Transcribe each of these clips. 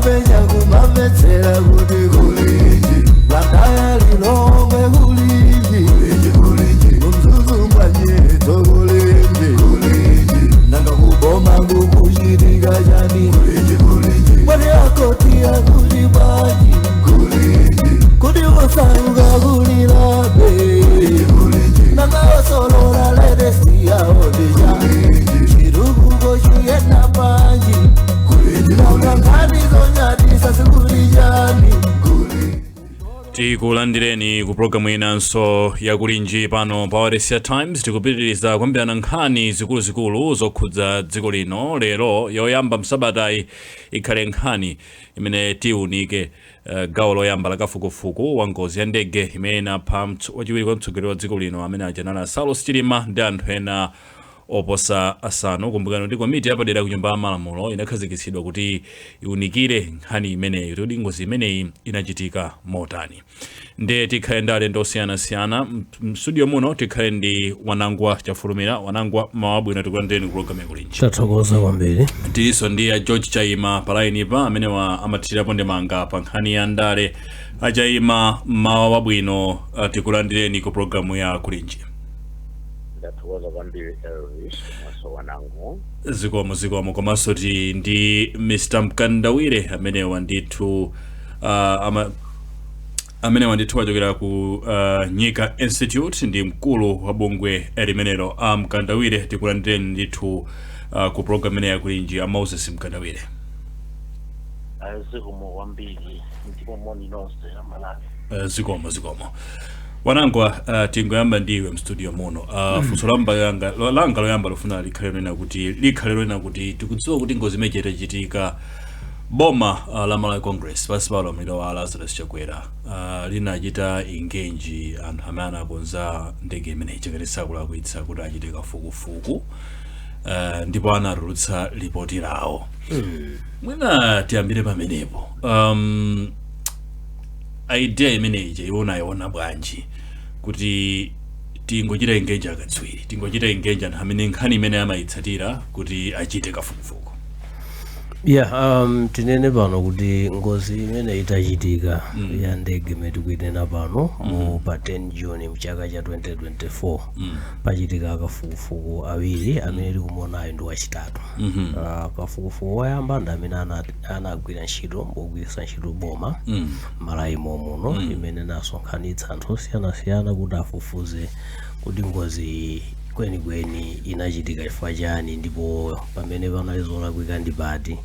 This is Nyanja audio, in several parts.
Kumapenya kumamvetsera kuti kulinji, Blantyre, Lilongwe kulinji, kuMzuzu mwanyeto kulinji, nanga kuboma kukuchitika chani? Mwati akoti akuli bwanji? Kuti osauka kulilabe, nanga osolola latest yawo ndija chitukuko chiyenda bwanji? Nanga nkhani zonyadisa sikuli chani? Tikulandireni ku programu inanso yakulinji pano pa Wailesi Times. Tikupitiriza kuyambirana nkhani zikuluzikulu zokhudza dziko lino. Lero yoyamba msabatayi ikhale nkhani imene tiunike gawo loyamba la kafukufuku wa ngozi ya ndege imene inapha wachiwiri kwa mtsogoleri wa dziko lino amene aja Saulos Chilima ndi anthu ena oposa asanu. Kumbukani kuti komiti yapadera ku Nyumba ya Malamulo inakhazikitsidwa kuti iunikire nkhani imeneyi, kuti ngozi imeneyi inachitika motani. Ndiye tikhale ndi alendo osiyanasiyana mstudio muno. Tikhale ndi Wanangwa Chafulumira. Wanangwa, mawa bwino, tikulandireni ku programu yakulinji. Tathokoza kwambiri. Tilinso ndi a George Chaima palainipa, amene wa amathirirapo ndemanga pa nkhani ya ndale. Achaima, mawa wabwino, tikulandireni ku programu ya Kulinji. Ndathokoza kwambiri, Elvis maso wanangu. Zikomo, zikomo. Komanso ti ndi Mr Mkandawire, amenewa ndithu amenewa ndithu achokera ku Nyika Institute, ndi mkulu wa bungwe limenelo. A Mkandawire, tikulandireni ndithu ku program imeneyi yakulinji, a Moses Mkandawire. Zikomo kwambiri, ndipo moni nonse Amalawi. Zikomo, zikomo. Wanangwa, tingoyamba ndiwe mstudio muno. Funso lamba yanga langa loyamba lofuna likhale lonena kuti tikudziwa kuti ngozi imene itachitika, boma la Malawi Congress pansi pa ulamuliro wa Lazarus Chakwera linachita engage anthu amene anakonza ndege imeneyi, chakati sakulakwitsa, kuti achite kafukufuku, ndipo anatulutsa ripoti lawo. Mwina tiyambire pamenepo. Idea imeneyi iwonayiona bwanji, kuti tingochita engage akatswiri, tingochita engage anthu amene nkhani imene amayitsatira kuti achite kafukufuku? Yeah, tinene pano kuti ngozi imene itachitika ya ndege imene tikuinena pano mu pa 10 June mchaka cha 2024, pachitika kafukufuku awiri amene tikumuonayo ndi wachitatu. Kafukufuku woyamba ndi amene anagwira ntchito pogwiritsa ntchito boma Malawi muno, imene nasonkhanitsa anthu osiyanasiyana kuti afufuze kuti ngozi kwenikweni inachitika chifukwa chani, ndipo pamene panali zolakwika ndi pati,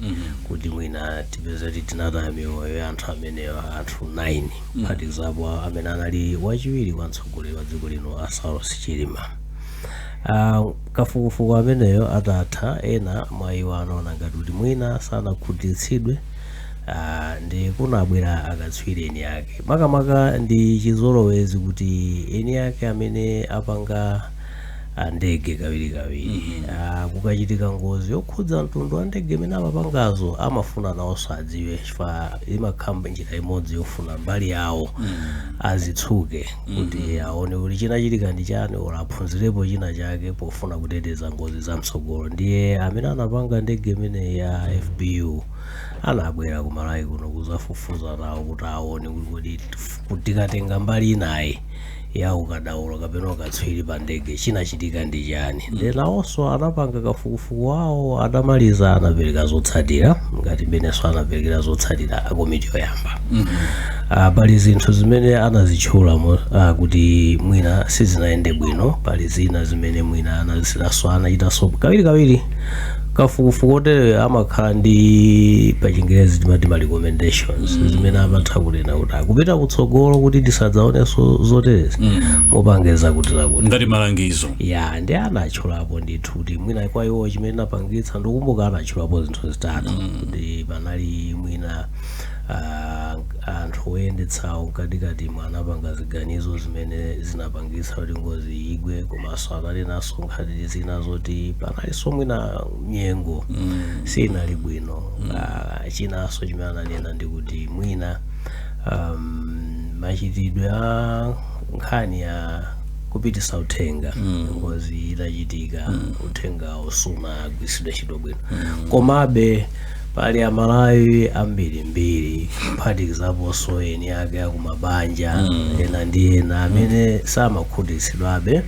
kuti mwina tipeze kuti tinataya miyoyo ya anthu amenewa, anthu 9, kuphatikizapo amene anali wachiwiri kwa mtsogoleri wa dziko lino a Saulos Chilima. Kafukufuku ameneyo atatha, ena mwa iwo anaona ngati kuti mwina sanakhutitsidwe, ndi kunabwera akatswiri eni ake. Makamaka ndi chizolowezi kuti eni ake amene apanga ndege kawirikawiri, kukachitika ngozi yokhudza mtundu wa ndege imene amapangazo, amafuna nawonso adziwe, chifukwa imakhala njira imodzi yofuna mbali yawo azitsuke, kuti aone kuti chinachitika ndi chani or aphunzirepo china chake pofuna kuteteza ngozi zamtsogolo. Ndiye amene anapanga ndege imeneyi ya FBU anabwera ku Malawi kuno kuzafufuza nawo kuti aone kuti kodi kuti tikatenga mbali inayi ya ukadaulo kapena ukatswiri pa ndege, chinachitika ndi chani. Ndi nawonso anapanga kafukufuku wawo, atamaliza anapereka zotsatira ngati mmenenso anaperekera zotsatira akomiti yoyamba. Pali zinthu zimene anazitchula kuti mwina sizinayende bwino, pali zina zimene mwina anaziraso anachitanso. Kawirikawiri kafukufuku otereyo amakhala ndi, pa Chingerezi timati ma recommendations, zimene amatha kunena kuti akupita kutsogolo kuti tisadzaonenso zoterezi, mupange zakuti zakuti. Ngati malangizo. Ya, ndi anatchulapo ndithu kuti mwina kwa iwo chimene napangitsa, ndikumbuka anatchulapo zinthu zitatu, kuti panali mwina anthu oyendetsawo mkatikati anapanga ziganizo zimene zinapangitsa kuti ngozi igwe, komanso ananenanso nkhani zina zoti panalinso mwina nyengo sinali bwino. Chinanso chimene ananena ndi kuti mwina machitidwe a nkhani ya kupitisa uthenga ngozi itachitika, uthengawo sunagwiritsidwe ntchito bwino. Komabe Pali Amalawi ambirimbiri, kuphatikizaponso eni ake akumabanja ena ndi ena, amene samakhutitsidwabe,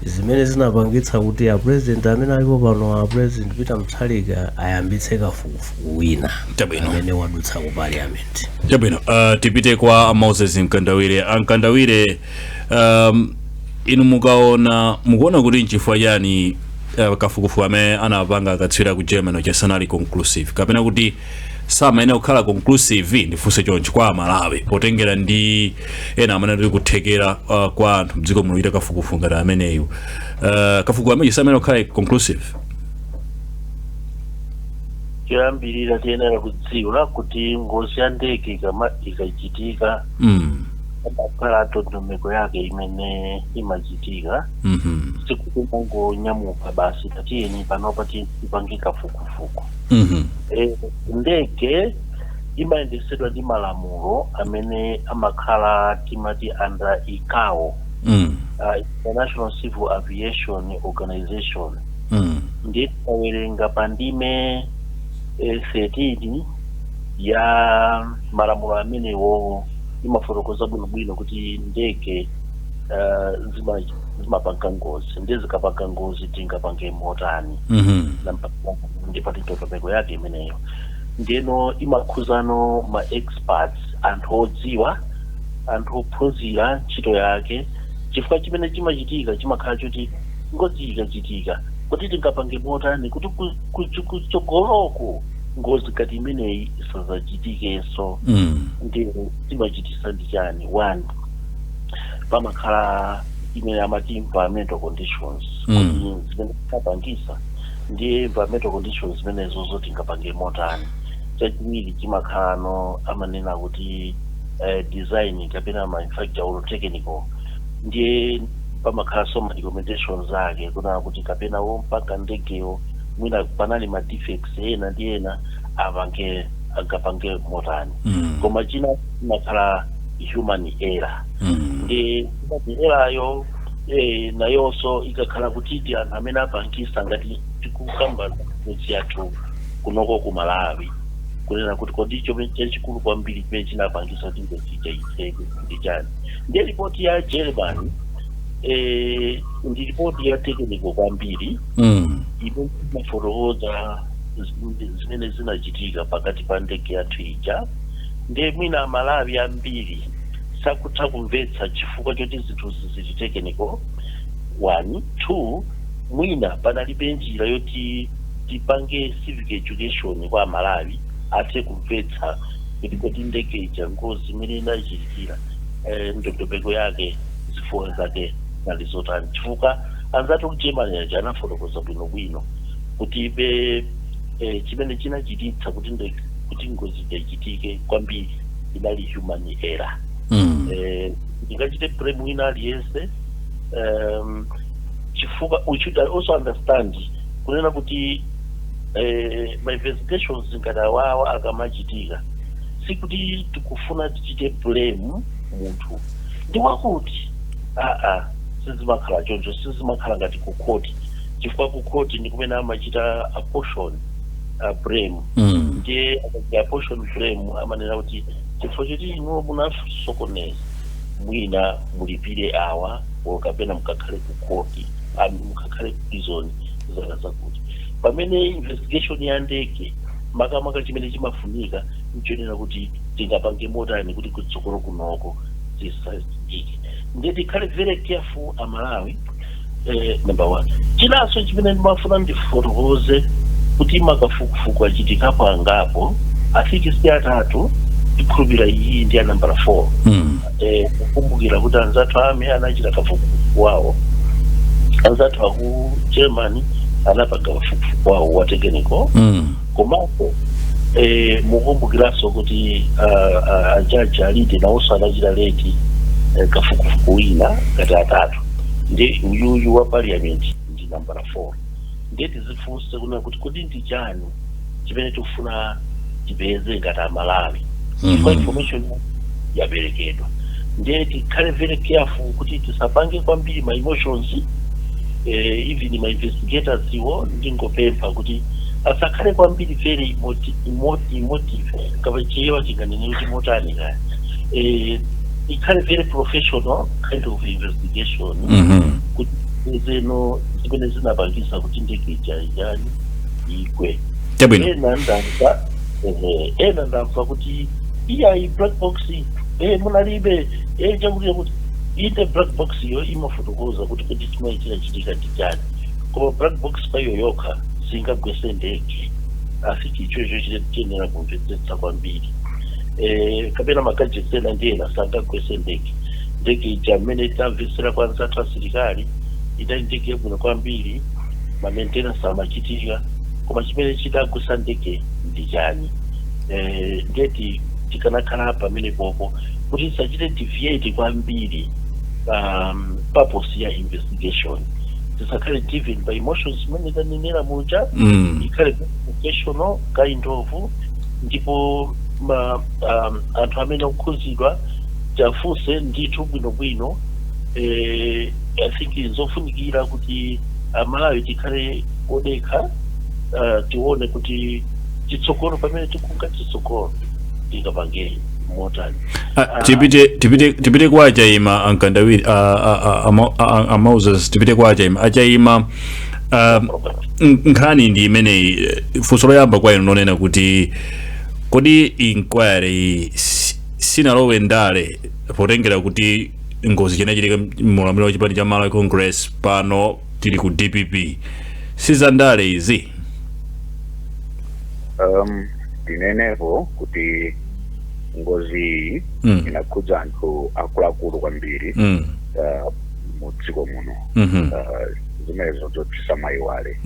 zimene zinapangitsa kuti a President amene alipo pano, a President Peter Mutharika, ayambitse kafukufuku wina amene wadutsa ku Parliament. Chabwino, tipite kwa Moses Mkandawire. Amkandawire, inu mukaona, mukuona kuti nchifukwa chani kafukufuku amene anapanga akatswiri ku Germany chasanali conclusive, kapena kuti samayenera kukhala conclusive? Ndifunse chonchi kwa Amalawi, potengera ndi ena amene tili kuthekera kwa anthu mdziko muno kuchita kafukufuku ngati ameneyu, kafukufuku amene samayenera kukhala conclusive? Choyambirira, tiyenera kudziwa kuti ngozi ya ndege ikachitika, amakhala ndondomeko yake imene imachitika. Sikuti mungonyamuka basi, tatiyeni panopa tipange kafukufuku. Ndege imayendesedwa ndi malamulo amene amakhala, timati under ICAO, International Civil Aviation Organization. Ndiye tikawerenga pa ndime 13 ya malamulo amenewo, imafotokoza bwinobwino kuti ndege zimapanga ngozi, ndiye zikapanga ngozi tingapange motani. Ndipati ndondomeko yake imeneyo. Ndiyeno imakhuzano ma experts, anthu odziwa, anthu ophunzira ntchito yake, chifukwa chimene chimachitika chimakhala choti ngozi ikachitika, kuti tingapange motani kuti kutsogoloko ngozi ngati imeneyi isazachitikenso. Ndiye timachitisa ndi chani? One, pamakhala imene amati environmental conditions, kuti zimene zimapangisa, ndiye environmental conditions zimenezo zotingapange motani. Chachiwiri chimakhalano amanena kuti design kapena manufacture or technical. Ndiye pamakhalanso ma recommendations ake kunena kuti kapena wompanga ndegeyo mwina panali ma defects ena ndi ena, apange, angapange motani. Koma china chimakhala human error. Ndi human error yo, nayonso ikakhala kuti ndi anthu amene apangisa, ngati tikukamba ngozi yathu kunoko ku Malawi, kunena kuti kodi chomwe chachikulu kwambiri chimene chinapangisa kuti ngozi ija itseke ndi chani? Ndiye ripoti ya Germany ndi ripoti ya technical kwambiri imene imafotokoza zimene zinachitika pakati pa ndege yathu ija. Ndiye mwina Amalawi ambiri sakutha kumvetsa chifukwa choti zinthu zili technical, one. Two, mwina panalibe njira yoti tipange civic education kwa Amalawi athe kumvetsa kuti kodi ndege ija ngozi imene inachitikira, ndondomeko yake, zifukwa zake nali zotani, chifukwa anzathu ku Germany aja anafotokoza bwinobwino kuti be chimene chinachititsa kuti kuti ngozi ija ichitike kwambiri inali human error. Ndingachite blame wina aliyense, chifukwa we should also understand kunena kuti ma investigations ngati awawa akamachitika, sikuti tikufuna tichite blame munthu ndi wakuti, aa, sizimakhala choncho. Sizimakhala ngati ku court, chifukwa ku court ndi kumene amachita apportion blame. Ndiye akachita apportion blame, amanena kuti chifukwa choti inuwo munasokoneza, mwina mulipire awa or kapena mukakhale ku court, mukakhale ku prison zaka zakuti. Pamene investigation ya ndege, makamaka chimene chimafunika nchonena kuti tingapange motani kuti kutsogolo kunoko zisachitike. Ndiye tikhale very careful Amalawi, number one. Chinanso chimene ndimafuna ndifotokoze kuti makafukufuku achitikapo angapo, afiki si atatu, tikhulupira iyi ndi ya nambala 4. Kukumbukira kuti anzathu ame anachita kafukufuku wawo, anzathu aku Germany anapanga kafukufuku wawo wa technical. Komanso mukumbukiranso kuti ajaji alide nawonso anachita lead kafukufuku wina, ngati atatu. Ndi uyuyu wa Parliament ndi nambala 4. Ndiye tizifunse kunena kuti kodi ndi chani chimene tikufuna tipeze ngati Amalawi, chifukwa information yaperekedwa. Ndiye tikhale very careful kuti tisapange kwambiri ma emotions. Even ma investigators iwo, ndingopempha kuti asakhale kwambiri very emotive, kapachiyewa chinganene kuti motani kaya, ikhale very professional kind of investigation kuti zeno zimene zinapangisa kuti ndege ija ijani igwe. Ena ndamva kuti iyayi, black box munalibe, chakuti chakuti. Ite black box iyo imafotokoza kuti chimene chinachitika ndi chani, koma black box payo yokha singagwese ndege. Asi chichocho chiyenera kumvetsetsa kwambiri. Kapena ma gadgets ena ndi ena sangagwese ndege. Ndege ija, mmene tamvetsera kwa anzathu asilikali, idali ndege yabwino kwambiri, ma maintenance amachitika, koma chimene chidagwesa ndege ndi chani? Ndeti tikanakhala pamene popo kuti tisachite deviate kwambiri purpose ya investigation, tisakhale driven by emotions zimene tanenera muja. Ikhale professional kind of, ndipo ma anthu amene akukhuzidwa tiafunse ndithu bwinobwino. I think zofunikira kuti Amalawi tikhale odekha, tione kuti chitsogolo, pamene tikunga chitsogolo, tingapange motani. Ah, tipite kwa Achayima Ankandawiri, a Moses, tipite kwa Achayima. Achayima, nkhani ndi imeneyi. Funso loyamba kwa inu nonena kuti kodi inquiry sinalowe ndale, potengera kuti ngozi chinachitika mulamuliro wa chipani cha Malawi Congress, pano tili ku DPP, sizandale izi? Ndinenepo kuti ngozi iyi inakhudza anthu akuluakulu kwambiri mu dziko muno. Zimenezo zoti samayiwale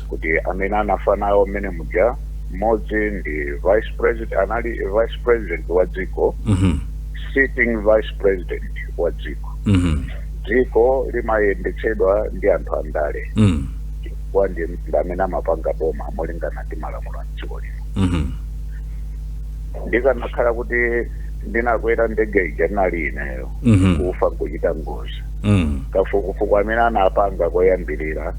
kuti amene anafa nawo mmene muja, mmodzi ndi vice president, anali vice president wa dziko, sitting vice president wa dziko. Dziko limayendetsedwa ndi anthu andale chifukwa ndi amene amapanga boma molingana ndi malamulo a dziko lino. Ndikanakhala kuti ndinakwera ndege ija, ndinali ineyo, kufa nkuchita ngozi, kafukufuku amene anapanga koyambirira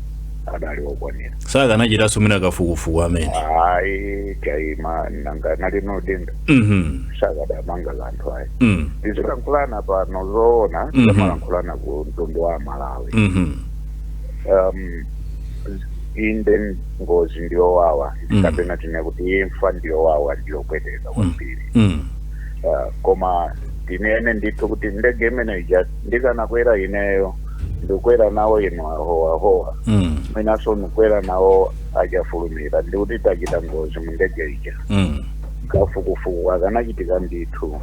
adali okwanira. Sakanachitanso mwina kafukufuku amene? Ayi, chayima nanga nali nodinda. Sakadamanga kanthu, ayi. Tizilankhulana pano zoona, timalankhulana ku mtundu wa Malawi. Inde, ngozi ndiyowawa, kapena tine kuti imfa ndiyowawa, ndiyopweteka kwambiri. Koma ndinene ndithu kuti ndege imene ija ndikanakwera ineyo, ndikukwera nawo inu ahowahowa, mwinaso ndikwera nawo achafulumira, ndikuti tachita ngozi mu ndege ija, kafukufuku akanachitika ndithu,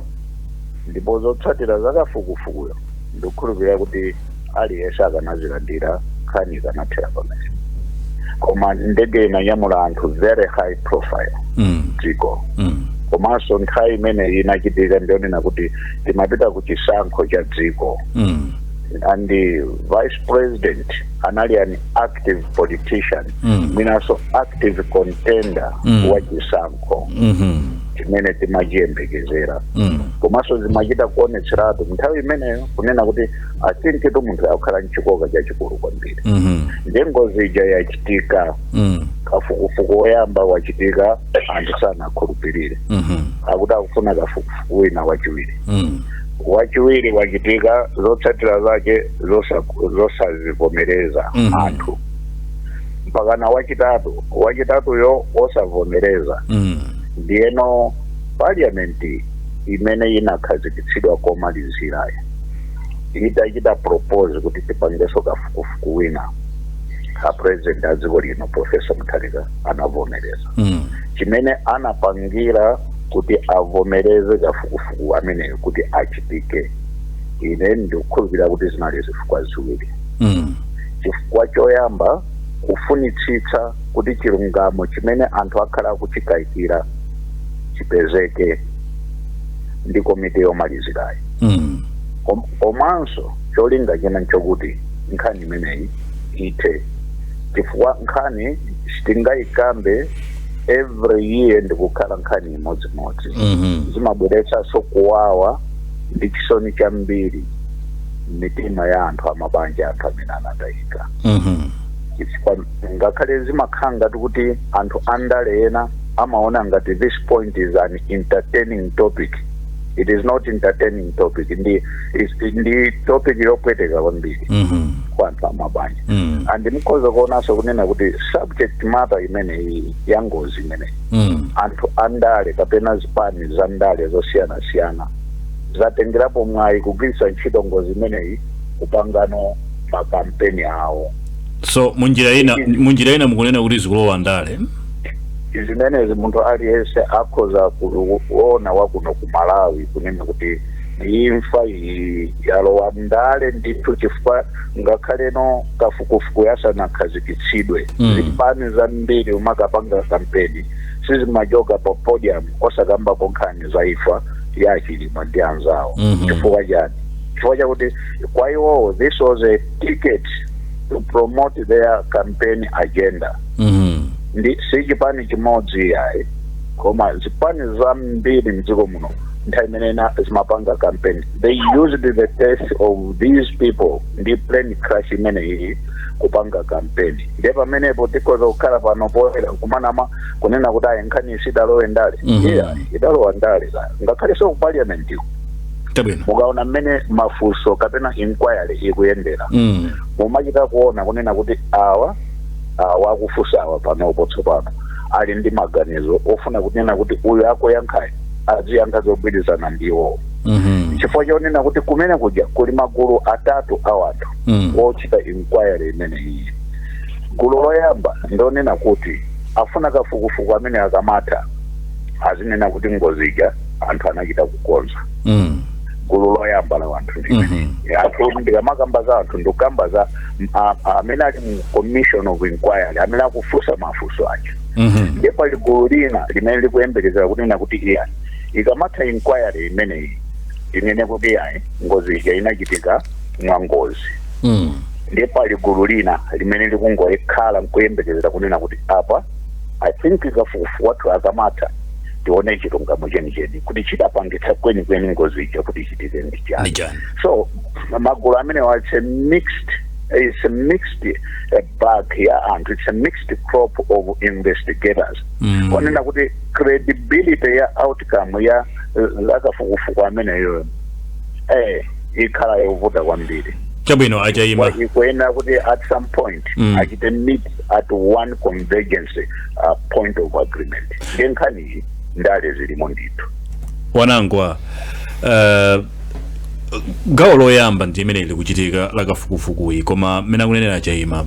ndipo zotsatira za kafukufukuyo ndikukhulupirira kuti aliyense akanazilandira, nkhani ikanathera pamene. Koma ndege inanyamula anthu very high profile dziko, komanso nthawi imene inachitika ndionena kuti timapita ku chisankho cha dziko, and the vice president anali an active politician, mwinanso active contender wa chisankho chimene timachiyembekezera. Komanso zimachita kuonetseratu nthawi imeneyo kunena kuti I think tu munthu akukhala mchikoka chachikulu kwambiri. Ndiye ngozi ija yachitika, kafukufuku woyamba wachitika, anthu sanakhulupirire, akuti akufuna kafukufuku wina wachiwiri. Wachiwiri wachitika, zotsatira zake zosazivomereza anthu, mpakana wachitatu, wachitatuyo osavomereza. Ndiyeno parliament imene inakhazikitsidwa komalizirayo itachita propose kuti tipangenso kafukufuku wina, a president a dziko lino, Professor Mutharika, anavomereza. Chimene anapangira kuti avomereze kafukufuku ameneyo kuti achitike, ine ndikukhulupirira kuti zinali zifukwa ziwiri. Chifukwa choyamba, kufunitsitsa kuti chilungamo chimene anthu akhala akuchikayikira chipezeke ndi komiti yomalizirayi. Komanso cholinga china nchokuti nkhani imeneyi ithe, chifukwa nkhani sitingayikambe every year ndikukhala nkhani imodzimodzi. Zimabweretsanso kuwawa ndi chisoni chambiri. Mitima ya anthu amabanja, anthu amene anatayika, chifukwa ngakhale zimakhala ngati kuti anthu andale ena amaona ngati this point is an entertaining topic, it is not entertaining topic. Ndi topic yopweteka kwambiri kwa anthu amabanja. And mukhoza kuonanso kunena kuti subject matter imeneyi ya ngozi imeneyi, anthu andale kapena zipani za ndale zosiyanasiyana zatengerapo mwayi kugwiritsa ntchito ngozi imeneyi kupangano makampeni awo. So munjira ina mukunena kuti zikulowa ndale? Zimenezi munthu aliyense akhoza kuona wakuno ku Malawi kunena kuti imfa iyi yalowa ndale ndithu, chifukwa ngakhaleno kafukufuku yasanakhazikitsidwe, zipani zambiri umakapanga kampeni sizimachoka pa podium osakambako nkhani za imfa ya Chilima ndi anzawo. Chifukwa chani? Chifukwa chakuti kwa iwowo this was a ticket to promote their campaign agenda. Ndi si chipani chimodzi yayi, koma zipani zambiri mdziko muno nthawi imene zimapanga campaign, they used the death of these people ndi plane crash imeneyi kupanga campaign. Ndiye pamenepo tikhoza kukhala pano poyera kumanama kunena kuti ayi, nkhani isidalowe ndale. Yeah, idalowa ndale ka, ngakhale so ku parliament iko. Mukaona mmene mafunso kapena inquiry ikuyendera, mumachita kuona kunena kuti awa akufunsa awa panopo tsopano ali ndi maganizo ofuna kunena kuti uyu akuyankhayi aziyankha zogwirizana ndiwo, chifukwa chonena kuti kumene kuja kuli magulu atatu a anthu ochita inquiry imeneyi. Gulu loyamba ndonena kuti afuna kafukufuku amene akamatha azinena kuti ngozi ija anthu anachita kukonza. Gulu loyamba la anthu ndimene anthu, ndikamakamba za anthu ndikukamba za amene ali mu commission of inquiry, amene akufunsa mafunso aja. Ndiye pali gulu lina limene likuyembekezera kunena kuti iya, ikamatha inquiry imeneyi tinene kuti iyayi, ngozi ija inachitika mwangozi. Ndiye pali gulu lina limene likungokhala nkuyembekezera kunena kuti apa I think kafukufuku wathu akamatha tione chilungamo chenicheni kuti chidapangitsa kwenikweni ngozi ija kuti ichitike ndi chani. Ndi chani. So magulu amenewa, it's a mixed bag ya anthu, it's a mixed crop of investigators, onena kuti credibility ya outcome ya lakafukufuku ameneyo ikhala yovuta kwambiri. Chabwino, achaima. Ikuyenera kuti at some point achite meet at one convergence point of agreement. Ndiye nkhaniyi ndale zilimo ndithu. Wanangwa, gawo loyamba ndi imene likuchitika lakafukufukuyi, koma mmene akunenera Chaima,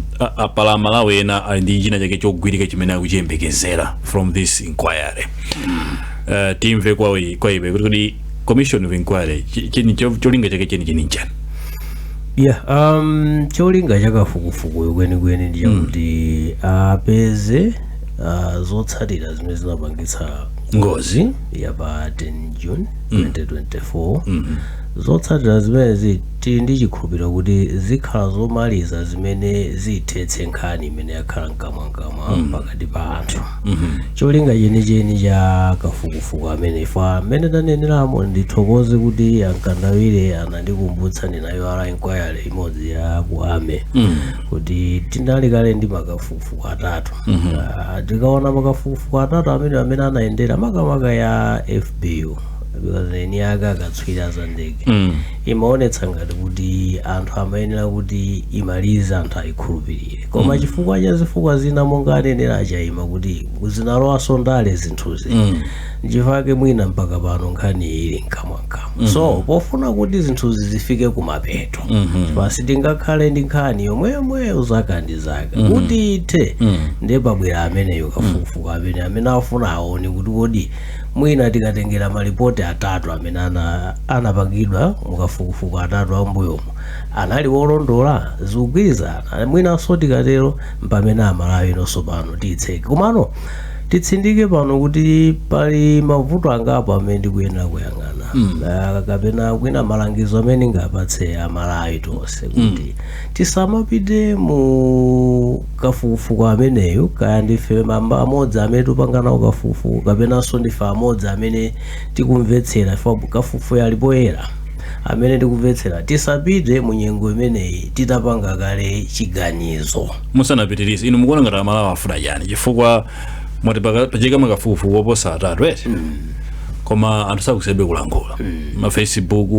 pala Malawi ena ali ndi china chake chogwirika chimene akuchiyembekezera from this inquiry. Timve kwa iwe kuti commission of inquiry cholinga chake cheni nchani? Yeah, cholinga chakafukufuku kwenikweni ndi chakuti apeze zotsatira zimene zinapangitsa ngozi ya pa 10 June 2024. Zotsatira zimenezi tili ndi chikhulupiriro kuti zikhala zomaliza zimene zithetse nkhani imene yakhala mkamwamkamwa pakati pa anthu. Cholinga chenicheni cha kafukufuku amene ife amene taneneramo, ndithokoze kuti ankandawire anandikumbutsa, ndinayiwala inquiry imodzi ya ku ame, kuti tinali kale ndi makafukufuku atatu. Tikaona makafukufuku atatu amene anayendera makamaka ya FBU, because eni ake akatswiri za ndege, imaonetsa ngati kuti anthu amayenera kuti imalize, anthu ayikhulupirire, koma chifukwa cha zifukwa zina monga anenera achaima kuti zinalowaso ndale zinthuzi, nchifukwa mwina mpaka pano nkhani ili mkamwamkamwa. So pofuna kuti zinthuzi zifike kumapeto, pasi tingakhale ndi nkhani yomweyomweyo zaka ndi zaka kuti ithe. Ndiye pabwera ameneyo kafukufuku amene afuna aone kuti kodi mwina tikatengera malipoti atatu amene anapangidwa mukafukufuku atatu ambuyomo anali wolondola, zikugwirizana, mwinanso tikatero mpamene Amalawi inonso pano tiyitseke. Komano titsindike pano kuti pali mavuto angapo amene ndikuyenera kuyang'ana, kapena kwina malangizo amene ngapatse Amalawi tonse, kuti tisamapite mu kafukufuku ameneyu, kaya ndife mamba amodzi amene tipanga nawo kafukufuku kapenanso ndife amodzi amene tikumvetsera, ife kafukufuku ali poyera. Amene tikumvetsera, tisapite mu nyengo imeneyi titapanga kale chiganizo. Musanapitirize, inu mukuona ngati Amalawi afuna chani? Chifukwa mwati pachika makafukufuku oposa atatu, eti? Koma anthu sakusebe kulankhula ma Facebook,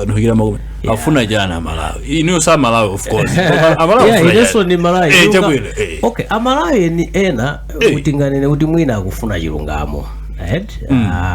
anthu makumi afuna chani Amalawi? Inuyo sa Malawi, of course. Koma Amalawi Yeah, afuna inenso chani? ndi Malawi. Chabwino. Okay, Amalawi ni ena kuti nganene kuti mwina akufuna chilungamo, right?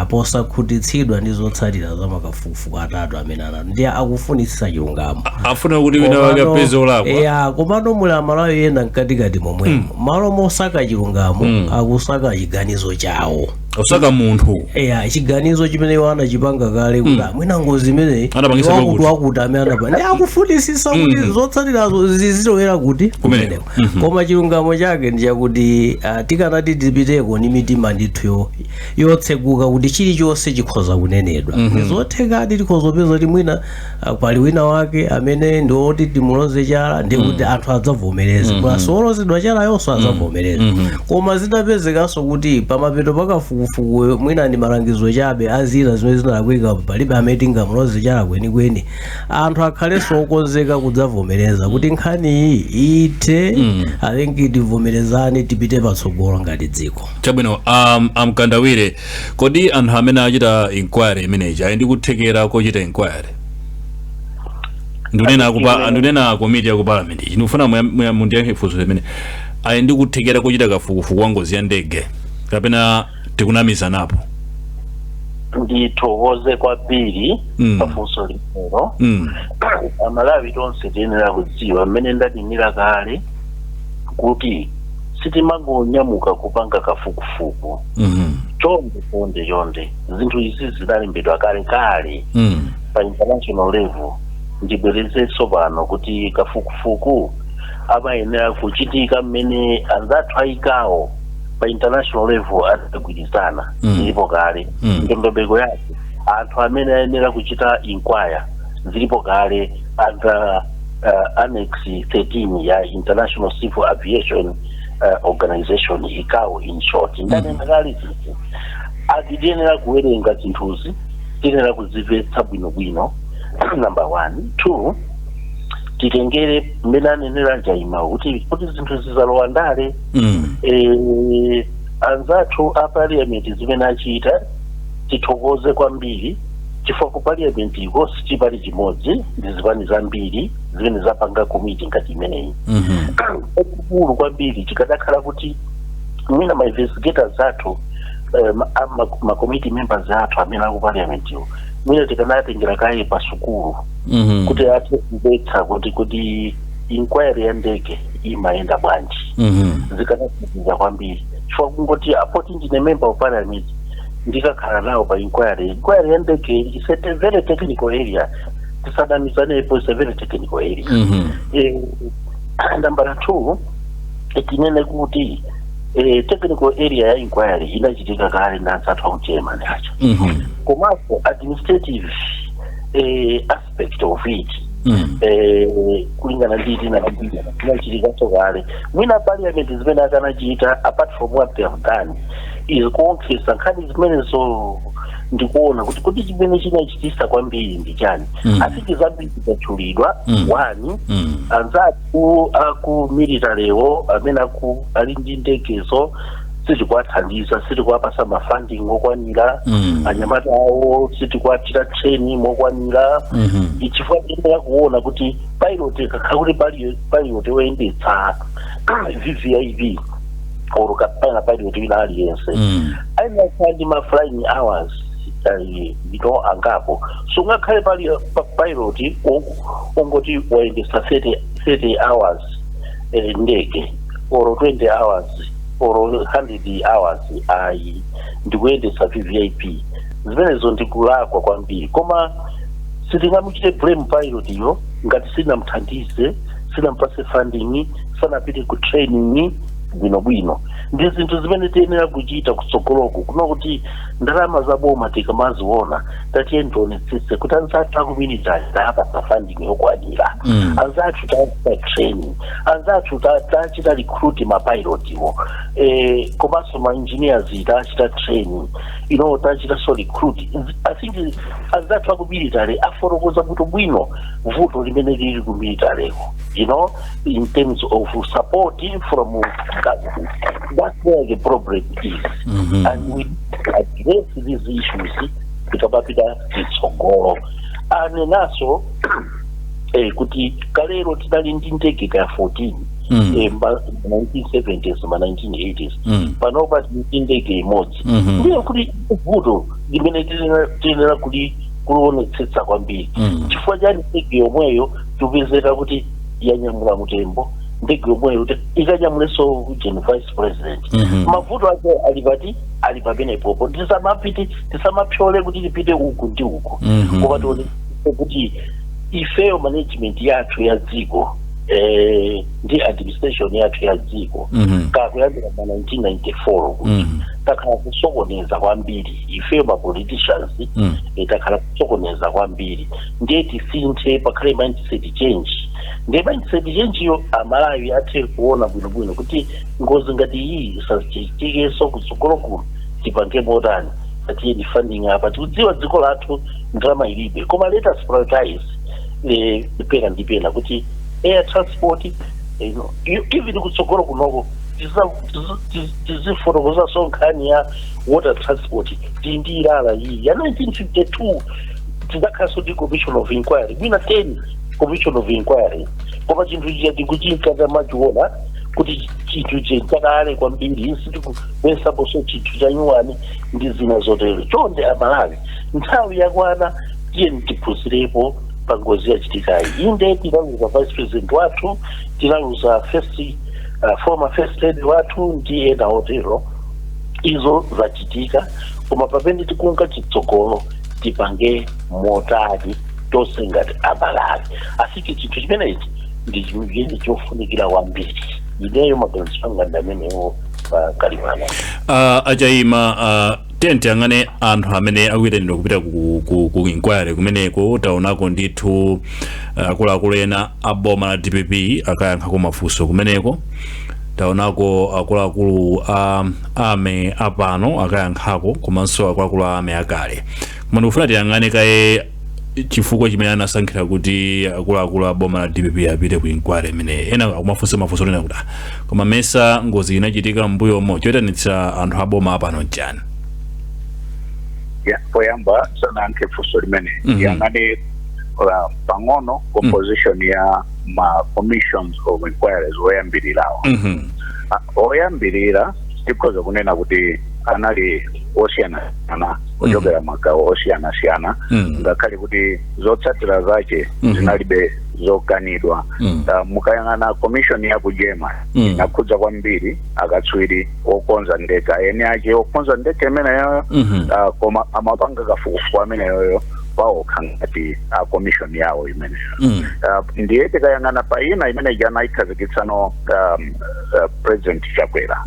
Posakhutitsidwa ndi zotsatira za makafukufuku atatu amene anati, ndiye akufunitsitsa chilungamo. Afuna kuti wina wake apeze olakwa. Ya, komano muli Amalawi ena mkatikati momwemo, malo mosaka chilungamo akusaka chiganizo chawo. Osaka munthu. Eya, chiganizo chimene iwo anachipanga kale kuti mwina ngozi imeneyi Anapangisa wakuti kwakuti. Wakuti amene anapa, ndi akufunisisa kuti zotsatirazo zizilowera kuti Kumeneko. Kumeneko. Koma chilungamo chake ndi chakuti tikanati tipiteko ndi mitima ndithu yotseguka kuti chilichonse chikhoza kunenedwa, ndizothekadi tikhoza kupeza kuti mwina pali wina wake amene ndi woti timuloze chala, ndi kuti anthu adzavomereza, plus wolozedwa chalayonso adzavomereza. Koma zitapezekanso kuti pamapeto pakafukufuku mwina ndi malangizo chabe azina zimene zinalakwika, palibe amene tingamuloze chala kwenikweni, anthu akhalenso okonzeka kudzavomereza kuti nkhani iyi ithe. I think tivomerezane, tipite patsogolo ngati dziko. Chabwino. Amkandawire, kodi anthu amene achita inquiry imeneyi ali ndi kuthekera kochita inquiry? Ndikunena komiti ya ku parliament iyi. Ndikufuna mundiyankhe funso limene: ali ndi kuthekera kochita kafukufuku wa ngozi ya ndege, kapena tikunamizanapo? Ndithokoze kwambiri pafunso limenelo. Amalawi tonse tiyenera kudziwa mmene ndanenera kale kuti sitimangonyamuka kupanga kafukufuku. Chonde, chonde, chonde, zinthu izi zinalembedwa kale kale pa international level. Ndibwerezenso pano kuti kafukufuku amayenera kuchitika mmene anzathu ayikawo pa international level adagwirizana. Zilipo kale ndondomeko yake, anthu amene ayenera kuchita inquire zilipo kale under Annex 13 ya International Civil Aviation Organization, ICAO in short. Ndanena kale zinthu ati tiyenera kuwerenga zinthuzi, tiyenera kuzimvetsa bwinobwino, number one. Two, titengere mmene anenera Njaima kuti zinthu zizalowa ndale. Anzathu a parliament zimene achita tithokoze kwambiri, chifukwa ku parliament iko sichipani chimodzi, ndi zipani zambiri zimene zapanga komiti ngati imeneyi. Kukulu kwambiri chikadakhala kuti mwina ma investigators athu, ma committee members athu amene aku parliament iwo, mwina tikanatengera kaye pa sukulu kuti athe kumvetsa kuti inquiry ya ndege imayenda bwanji, zikanathandiza kwambiri, chifukwa kungoti apoti ndine member of parliament, ndikakhala nawo pa inquiry. Inquiry ya ndege is a very technical area, tisanamizanepo, is a very technical area. Number two, tinene kuti technical area ya inquiry inachitika kale ndi anzathu aku Germany acha. Komanso administrative aspect of it, kulingana ndi tinachitikanso kale. Mwina parliament zimene akanachita, apart from what they have done, is kuonkhesa nkhani zimenezo ndikuona kuti chimene chinachitisa kwambiri ndi chani. Asiti zambiri zatchulidwa. One, anzathu aku militarywo amene aku ali ndi ndegezo sitikuwathandiza, sitikuwapasa ma funding okwanira. Anyamata awo sitikuwachita training mokwanira, chifukwa tiyenera kuona kuti pilot, kakhala kuti pilot woyendetsa VVIP or kapena pilot wina aliyense, ayenera kukhala ndi ma flying hours angapo. Sungakhale pali pilot ungoti wayendetsa 30 hours ndege or 20 hours or 100 hours, ayi, ndikuyendetsa VVIP, zimenezo ndikulakwa kwambiri. Koma sitingamuchite blame pilot iyo ngati sinamthandize, sinampase funding, sanapite ku training. Bwinobwino ndi zinthu zimene tiyenera kuchita kutsogoloko kuno, kuti ndalama za boma tikamaziona, tatiye tionetsetse kuti anzathu aku military tapasa funding yokwanira, anzathu tachita training, anzathu tachita recruit mapilotiwo, komanso ma engineers tachita training, tachita so recruit. I think anzathu aku military afotokoza kuti bwino vuto limene lili ku militaryko, in terms of support from government. That's where the problem is, and we address these issues tikamapita chitsogolo. Anenaso kuti kalero tinali ndi ndege ka 14 ma 1970s, ma 1980s. Panopa tili ndi ndege imodzi. Ndiye kuti vuto limene tiyenera kuti kulionetsetsa kwambiri, chifukwa chani ndege yomweyo tikupezeka kuti yanyamula mutembo, ndege yomweyo kuti ikanyamulenso jeni vice president? Mavuto ake ali pati? Ali pamenepopo. Tisamapite, tisamapyole kuti tipite uku ndi uku, koma tionetse kuti ifeyo management yathu ya dziko, ndi administration yathu ya dziko, kakuyambira ma 1994 kuti takhala kusokoneza kwambiri ifeyo ma politicians. Takhala kusokoneza kwambiri, ndiye tisinthe, pakhale mindset change. Ndiye mindset change yo, Amalawi athe kuona bwinobwino kuti ngozi ngati iyi isachitikenso kutsogolo kuno, tipange motani? Tatiye funding apa, tikudziwa dziko lathu ndalama ilibe, koma let us prioritize pena ndi pena kuti air transport, even kutsogolo kunoko tizifotokozaso nkhani ya water transport. Tili ndi Ilala iyi ya 1952, tidzakhalanso ndi commission of inquiry, mwina 10 commission of inquiry, koma chinthu chija tikuchinkata machiona kuti chinthu chakale kwambiri, sitikupesaponso chinthu cha nyuwani ndi zina zotero. Chonde Amalawi, nthawi yakwana, tiye tiphunzirepo pa ngozi yachitikayi. Inde, tinaluza vice president wathu, tinaluza first former first lady wathu ndi ena otero, izo zachitika, koma pamene tikunka chitsogolo tipange motani tonse ngati Amalawi? Asiki chinthu chimenechi ndi chimene chofunikira kwambiri. Ineyo maganizo anga ndi amenewo pakalimana. Achayima, tiye tiyang'ane anthu amene akuyitanidwa kupita ku inquiry kumeneko. Taonako ndithu akuluakulu ena a boma la DPP akayankhako mafunso kumeneko, taonako akuluakulu a army apano akayankhako, komanso akuluakulu a army akale. Koma ndikufuna tiyang'ane kaye chifukwa chimene anasankhira kuti akuluakulu a boma la DPP apite ku inquiry imeneyi. Ena akumafunsa mafunso onena kuti, "Ah, koma mesa ngozi inachitika m'mbuyomo, choyitanitsa anthu a boma apano nchani?" Ya, poyamba sanayankhe funso limene, yang'ane pang'ono composition ya ma commissions of inquiries oyambirirawo. Oyambirira tikhoza kunena kuti anali osiyanasiyana, kuchokera magawo osiyanasiyana, ngakhale kuti zotsatira zace zinalibe zokanidwa. Mukayang'ana commission ya ku German, inakhudza kwambiri akatswiri okonza ndege, ene ache okonza ndege imeneyoyo, koma amapanga kafukufuku ameneyoyo paokha ngati a commission yawo imeneyo. Ndiye tikayang'ana pa ina imene ija ikhazikitsano President Chakwera,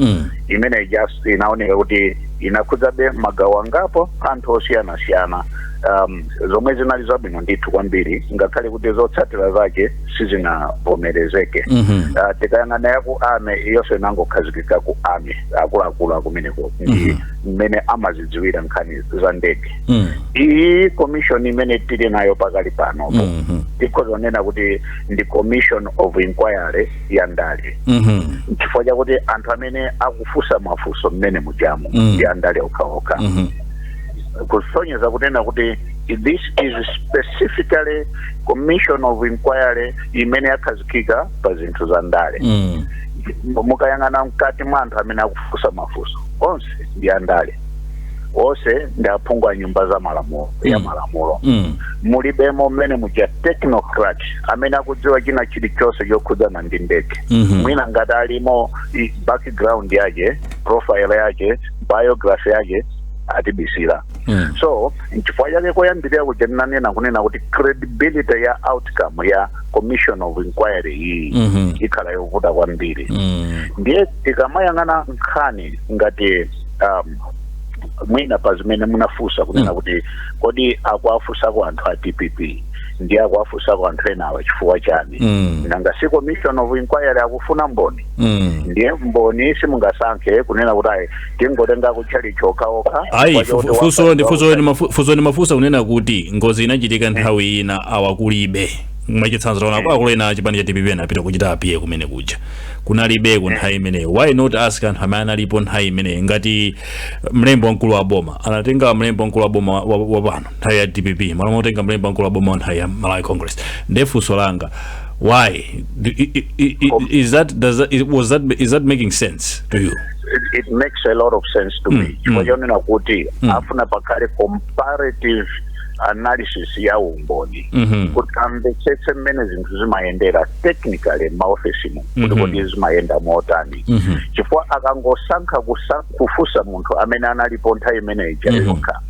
imene just inaoneka kuti inakhudzabe magawo angapo, anthu osiyanasiyana, zomwe zinali zabwino ndithu kwambiri, ngakhale kuti zotsatira zake sizinavomerezeke. Tikayang'ana yaku army, iyonso inangokhazikika ku army, akuluakulu akumeneko ndi mmene amazidziwira nkhani za ndege. Iyi commission imene tili nayo pakali panopo, tikhoza kunena kuti ndi commission of inquiry ya ndale, chifukwa chakuti anthu amene akufunsa mafunso mmene mujamu ndi andale okhaokha, kusonyeza kunena kuti this is specifically commission of inquiry imene yakhazikika pa zinthu za ndale. Mukayang'ana mkati mwa anthu amene akufunsa mafunso, onse ndi andale, onse ndi aphungu a nyumba za malamulo ya malamulo. Mulibemo mmene muja technocrat amene akudziwa china chilichonse chokhudzana ndi ndege. Mwina ngati alimo, background yake, profile yake, biography yake atibisira. So nchifukwa chake koyambirira kuja ndinanena kunena kuti credibility ya outcome ya commission of inquiry iyi ikhala yovuta kwambiri. Ndiye tikamayang'ana nkhani ngati mwina pa zimene munafunsa kunena kuti kodi akuafunsako anthu a DPP ndi akuafunsako anthu enawa chifukwa chani? Nanga si commission of inquiry akufuna mboni? Ndiye mboni simungasankhe kunena kuti ayi, tingotenga kutchali okhaokha. Ayi, funso ndi funso ndi mafunsa kunena kuti ngozi inachitika nthawi ina, awakulibe. Mwachitsanzo, taona akuluakulu ena chipani cha DPP anapita kuchita appear kumene kuja, kunalibeko nthawi imeneyo. Why not ask anthu amene analipo nthawi imeneyo? Ngati mlembi wamkulu wa boma, anatenga mlembi wamkulu wa boma wa pano nthawi ya DPP, malo motenga mlembi wamkulu wa boma wa nthawi ya Malawi Congress. Ndiye funso langa, why is that does that was that is that making sense to you? It makes a lot of sense to me, chifukwa chonena kuti afuna pakhale comparative analysis ya umboni kuti amvetsetse mmene zinthu zimayendera technically m'maofesimo, kuti kodi zimayenda motani, chifukwa akangosankha kufunsa munthu amene analipo nthawi imeneyi yokha,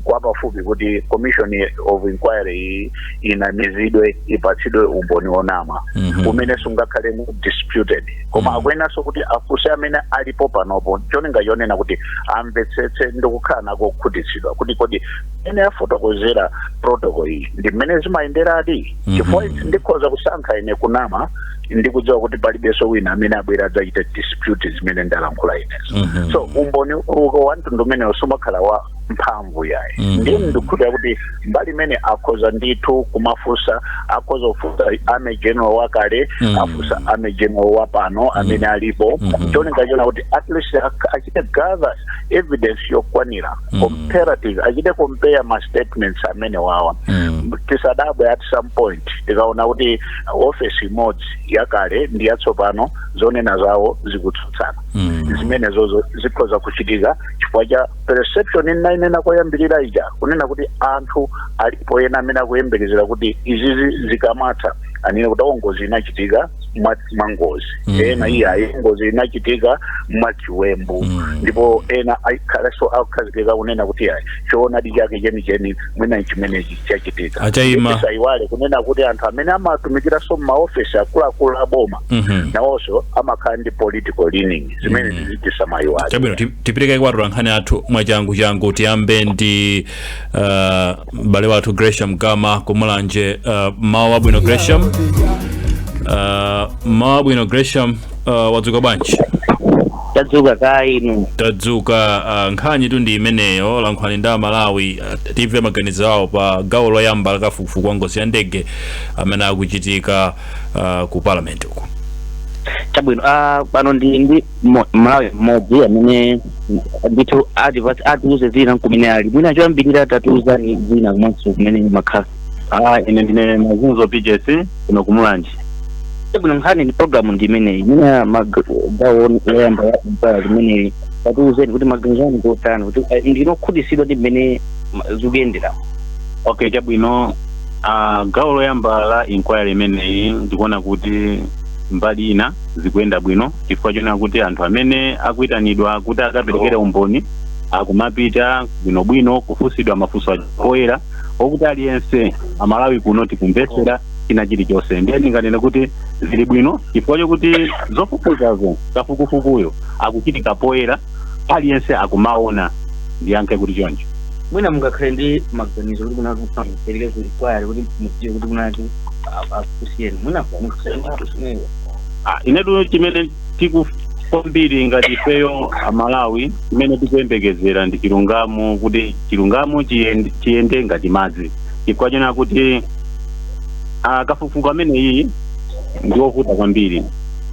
kwapafupi kuti commission of inquiry iyi inamizidwe, ipatsidwe umboni wonama umene sungakhale disputed. Koma akuyenanso kuti afunse amene alipo panopo, cholinga chonena kuti amvetsetse ndi kukhala nako kukhutitsidwa kuti kodi ene afotokozera protocol iyi ndi mmene zimayenderadi, chifukwa ndikhoza kusankha ine kunama ndikudziwa kuti palibenso wina amene abwera adzachita dispute zimene ndalankhula inezo. So umboni uko wa mtundu umenewo sumakhala wa mphamvu yayi. Ndiye ndikukhulupirira kuti mbali imene akhoza ndithu kumafunsa, akhoza kufunsa army general wakale, afunsa army general wapano amene alipo, cholinga chona kuti at least achite gather evidence yokwanira, comparative, achite compare ma statements amene wawa. Tisadabwe at some point tikaona kuti office imodzi yakale ndi yatsopano zonena zawo zikutsutsana. Zimenezozo zikhoza kuchitika chifukwa cha perception inainena koyambirira ija, kunena kuti anthu alipo ena amene akuyembekezera kuti izizi zikamatha anene kuti awo ngozi inachitika mwa ngozi, ena iye ayi, ngozi inachitika mwachiwembu, ndipo ena aikhalenso akukhazikika kunena kuti ayi, choonadi chake chenicheni mwina chimenechi chachitika. Achayima. Tisayiwale kunena kuti anthu amene amatumikiranso m'maofesi akuluakulu a boma nawonso amakhala ndi political leaning zimene tisamayiwale. Chabwino, tipereke kwa atolankhani athu mwachangu changu. Tiyambe ndi m'bale wathu Gresham Gama kumulanje. Mawu abwino, Gresham. Mawu abwino, Gresham. Wadzuka bwanji? Tadzuka, ka inu? Tadzuka. Nkhani tu ndi imeneyo. Lankhulani ndi Amalawi, timve maganizo awo pa gawo loyamba la kafukufuku wa ngozi ya ndege amene akuchitika ku parliament uku. Chabwino, pano ndi Malawi mmodzi amene ndithu atiuze zina kumene ali. Mwina choyambirira tatiuzani zina komanso kumene makhala. Ine ndine Mazunzo PJC kuno kumulanje. Chabwino, nkhani ndi program ndi imeneyi. Mwina gawo loyamba ya mpala limeneyi, tatiuzeni kuti maganizo anu kotani, kuti ndinokhutitsidwa ndi mmene zikuyendera? Okay, chabwino. Gawo loyamba la inquiry imeneyi, ndikuona kuti mbali ina zikuyenda bwino, chifukwa chonena kuti anthu amene akuyitanidwa kuti akaperekere umboni akumapita bwinobwino kufunsidwa mafunso oyera okuti aliyense Amalawi kuno tikumvetsera china chilichonse. Ndiye ndinganene kuti zili bwino chifukwa chokuti zofufuzazo, kafukufukuyo akuchitika poyera, aliyense akumaona. Ndiyankhe kuti choncho. Mwina mungakhale ndi maganizo kuti kunati mupereke ku inquiry kuti mudziwe kuti kunati akusiyeni, mwina mukhale Inetu chimene kwambiri ngati ifeyo Amalawi, chimene tikuyembekezera ndi chilungamo, kuti chilungamo chiyende ngati madzi, chifukwa chonena kuti kafukufuku ameneyi ndi wovuta kwambiri.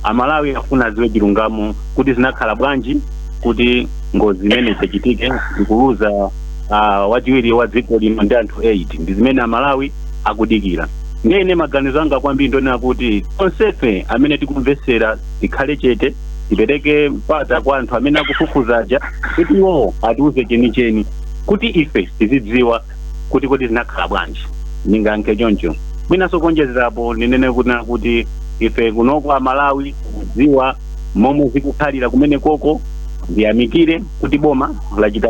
Amalawi afuna adziwe chilungamo kuti zinakhala bwanji kuti ngozi imene ichitike, ndikuluza wachiwiri wa dziko lino ndi anthu 8. Ndi zimene Amalawi akudikira. Ndiye ine maganizo anga kwambiri ndionena kuti tonsefe amene tikumvetsera tikhale chete, tipereke mpata kwa anthu amene akufufuzaja kuti iwowo atiuze chenicheni, kuti ife tizidziwa kuti kodi zinakhala bwanji. Ndingayankhe choncho. Mwinanso kuonjezerapo ndinene kuti ife kunoko Amalawi kudziwa momwe zikukhalira kumene koko. Ndiyamikire kuti boma lachita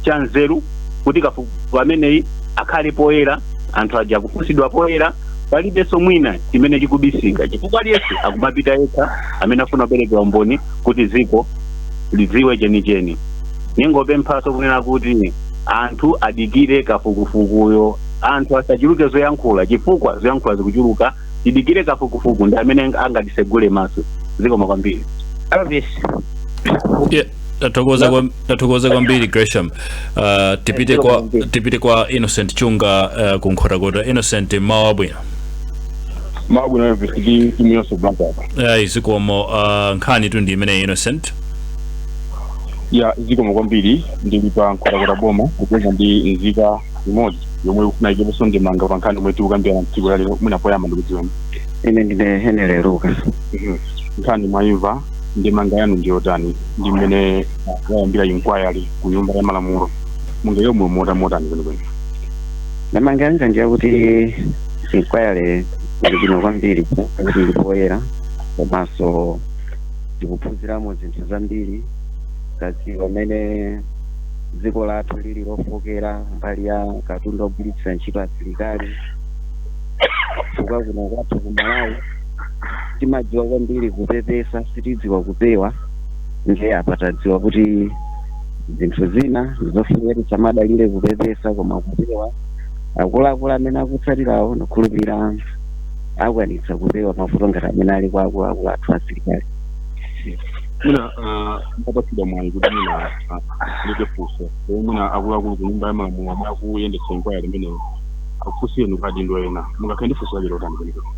chanzeru. Kuti kafukufuku ameneyi akhale poyera, anthu aja akufunsidwa poyera, palibenso mwina chimene chikubisika, chifukwa aliyense akumapita yekha amene afuna kuperekera umboni kuti dziko lidziwe chenicheni. Ningopemphaso kunena kuti anthu adikire kafukufukuyo, anthu asachuluke zoyankhula, chifukwa zoyankhula zikuchuluka. Tidikire kafukufuku, ndi amene angatisegule maso. Zikoma kwambiri. Elvis. Yeah, tathokoza kwambiri, Gresham. Tipite kwa Innocent Chunga ku Nkhotakota. Innocent, mawa bwino. Mabwino, Elvis, ndi timu yonse Blantyre. Ayi, zikomo. Nkhani tu ndi imene, Innocent. Ya, zikomo kwambiri. Ndili pa Nkhotakota boma kupeza ndi nzika imodzi yomwe ikufuna ikeponso ndemanga pa nkhani yomwe tikukambirana mtsiku la lero. Mwina poyamba ndikudziweni. Ine ndine Henry Luka. Nkhani mwayimva, ndemanga yanu ndiyotani? Ndi mmene wayambira inquiry ku Nyumba ya Malamulo, munga yomwe motani kwenikweni? Ndemanga yanga ndiyakuti inquiry ili bwino kwambiri, kuti ili poyera, komanso tikuphunziramo zinthu zambiri. Tadziwa mmene dziko lathu lili lofokera mbali ya katundu ogwiritsira ntchito asilikali, chifukwa kuno kwathu ku Malawi timadziwa kwambiri kupepesa, sitidziwa kupewa. Ndiye apa tadziwa kuti zinthu zina zofunika tisamadalire kupepesa koma kupewa. Akuluakulu amene akutsatirawo, ndikhulupirira akwanitsa kupewa mavuto ngati amene ali kwa akuluakulu athu asilikali. Mwina mutapatsidwa mwayi kuti mwina aleke funso omwe mwina akuluakulu ku Nyumba ya Malamulo amwe akuyendetsa inquiry imeneyo akufunsireni kwa adindo ena, mungakhale ndi funso lake lotani kwenikweni?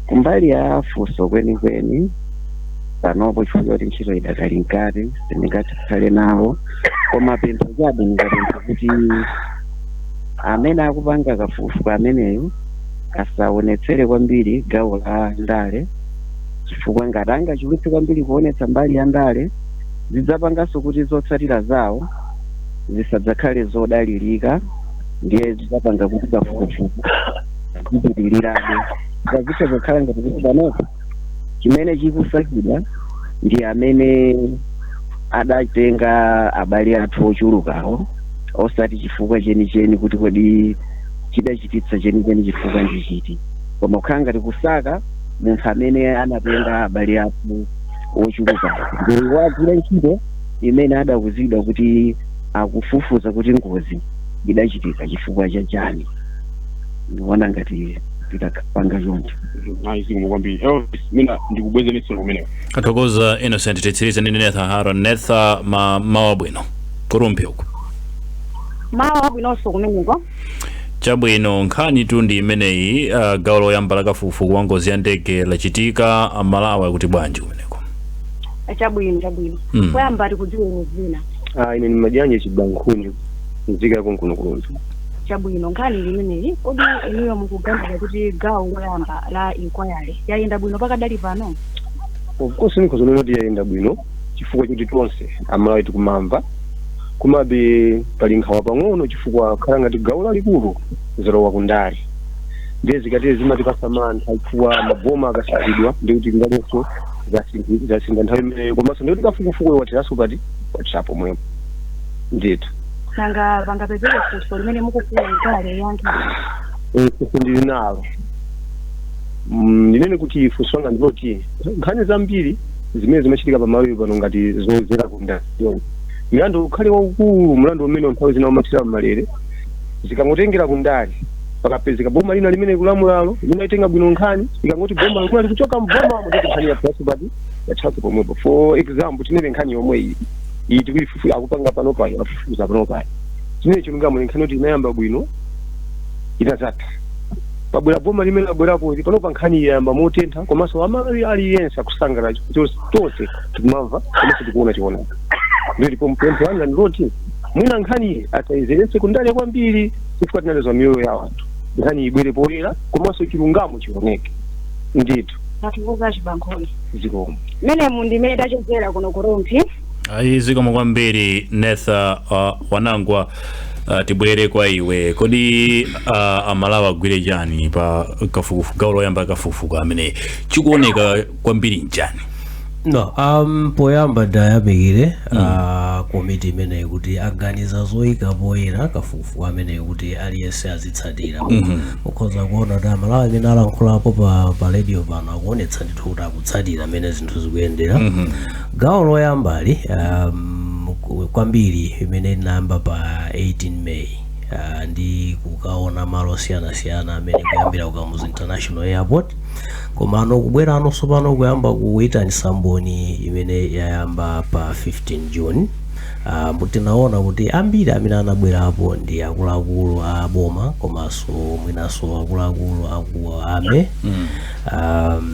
Kumbali ya funso kwenikweni panopo, chifukwa choti ntchito idakali mkati, sindingakhale nawo, koma pempho chabe ndingapempha kuti amene akupanga kafukufuku ameneyo asaonetsere kwambiri gawo la ndale, chifukwa ngati angachulutse kwambiri kuonetsa mbali ya ndale, zidzapanganso kuti zotsatira zawo zisadzakhale zodalirika. Ndiye zidzapanga kuti kafukufuku zipitirirabe, zitha kukhala ngati kuti panopo chimene chikusakidwa ndi amene adatenga abale athu ochulukawo, osati chifukwa chenicheni kuti kodi chidachititsa chenicheni chifukwa ndi chiti, koma kukhala ngati kusaka munthu amene anatenga abale athu ochulukawo. Ndi wagwira ntchito imene adakuzidwa kuti akufufuza kuti ngozi idachitika chifukwa cha chani. Ndikuona ngati tikapanga choncho. Ayi, zikomo kwambiri, Elvis. Mina ndikubwezeretsa kumeneko. Tathokoza, Innocent. Titsirize ndi Netha Haron. Netha, mawa bwino ku Rumphi uku. Mawa bwinonso kumeneko. Chabwino. Nkhani tu ndi imeneyi, gawo loyamba la kafukufuku wa ngozi ya ndege lachitika. Amalawi akuti bwanji kumeneko? Chabwino, chabwino. Poyamba tikudziweni zina. Ah, ine ni Majanje Chibankhuni, nzika yako nkuno ku Rumphi. Chabwino. Nkhani ndi imeneyi, kodi inuyo mukuganiza kuti gawo loyamba la inquiry yayenda bwino pakadali pano? Of course, nikhoza kuti yayenda bwino, chifukwa choti tonse Amalawi tikumamva, komabe pali nkhawa pang'ono, chifukwa khala ngati gawo lalikulu zalowa kundale. Ndiye zikatero zimatipasa mantha, chifukwa maboma akasinthidwa ndikuti ngalenso zasintha nthawi imeneyo, komanso ndikuti kafukufuku watheraso pati, watherapo pomwepo ndithu. Nanga pangapezeke funso limene mukufuna inquiry yankhe? Funso ndili nalo. Ndinene kuti funso langa ndiloti nkhani zambiri zimene zimachitika pamalawi pano ngati zozera kundale, milandu ukhale waukulu, mlandu umene nthawi zina umathera mmalere, zikangotengera kundale, pakapezeka boma lina limene kulamulalo limaitenga bwino nkhani, ikangoti boma likula likuchoka mbomamo, nditi nkhani yatheraso pati, yatheraso pomwepo. For example, tinene nkhani yomwe iyi iyi tikuifufu akupanga pano payo, afufuza pano payo, tinene chilungamo, ni nkhani yoti inayamba bwino, inazatha pabwera boma limene labwerapo ili panopa. Nkhani yayamba motentha, komanso Amalawi aliyense akusangalala, tonse tikumamva komanso tikuona chioneka. Ndiyo ndipo mpempho wanga ndiloti mwina nkhani iyi asayizeretse kundale kwambiri, chifukwa tinalezo miyoyo ya anthu. Nkhani ibwere poyera komanso chilungamo chioneke ndithu. Tathokoza, Chibankhoni. Zikomo. Menemu ndimene tachezera kuno ku Rumphi. Ayi, zikomo kwambiri, Netha Wanangwa. Tibwere kwa iwe. Kodi Amalawi agwire chani pa kafukufuku, gawo loyamba kafukufuku amene chikuoneka kwambiri nchani? No, poyamba ndayamikire komiti imeneyi kuti aganiza zoyika poyera kafukufuku ameneyi kuti aliyense azitsatira. Mukhoza kuona kuti Amalawi amene alankhulapo pa radio pano akuonetsa ndithu kuti akutsatira amene zinthu zikuyendera. Gawo loyambali kwambiri imene inayamba pa 18 May ndi kukaona malo osiyanasiyana amene kuyambira ku Kamuzu International Airport, komano kubwera anonso pano kuyamba kuyitanisa mboni imene yayamba pa 15 June. Tinaona kuti ambiri amene anabwerapo ndi akuluakulu a boma komanso mwinanso akuluakulu aku ame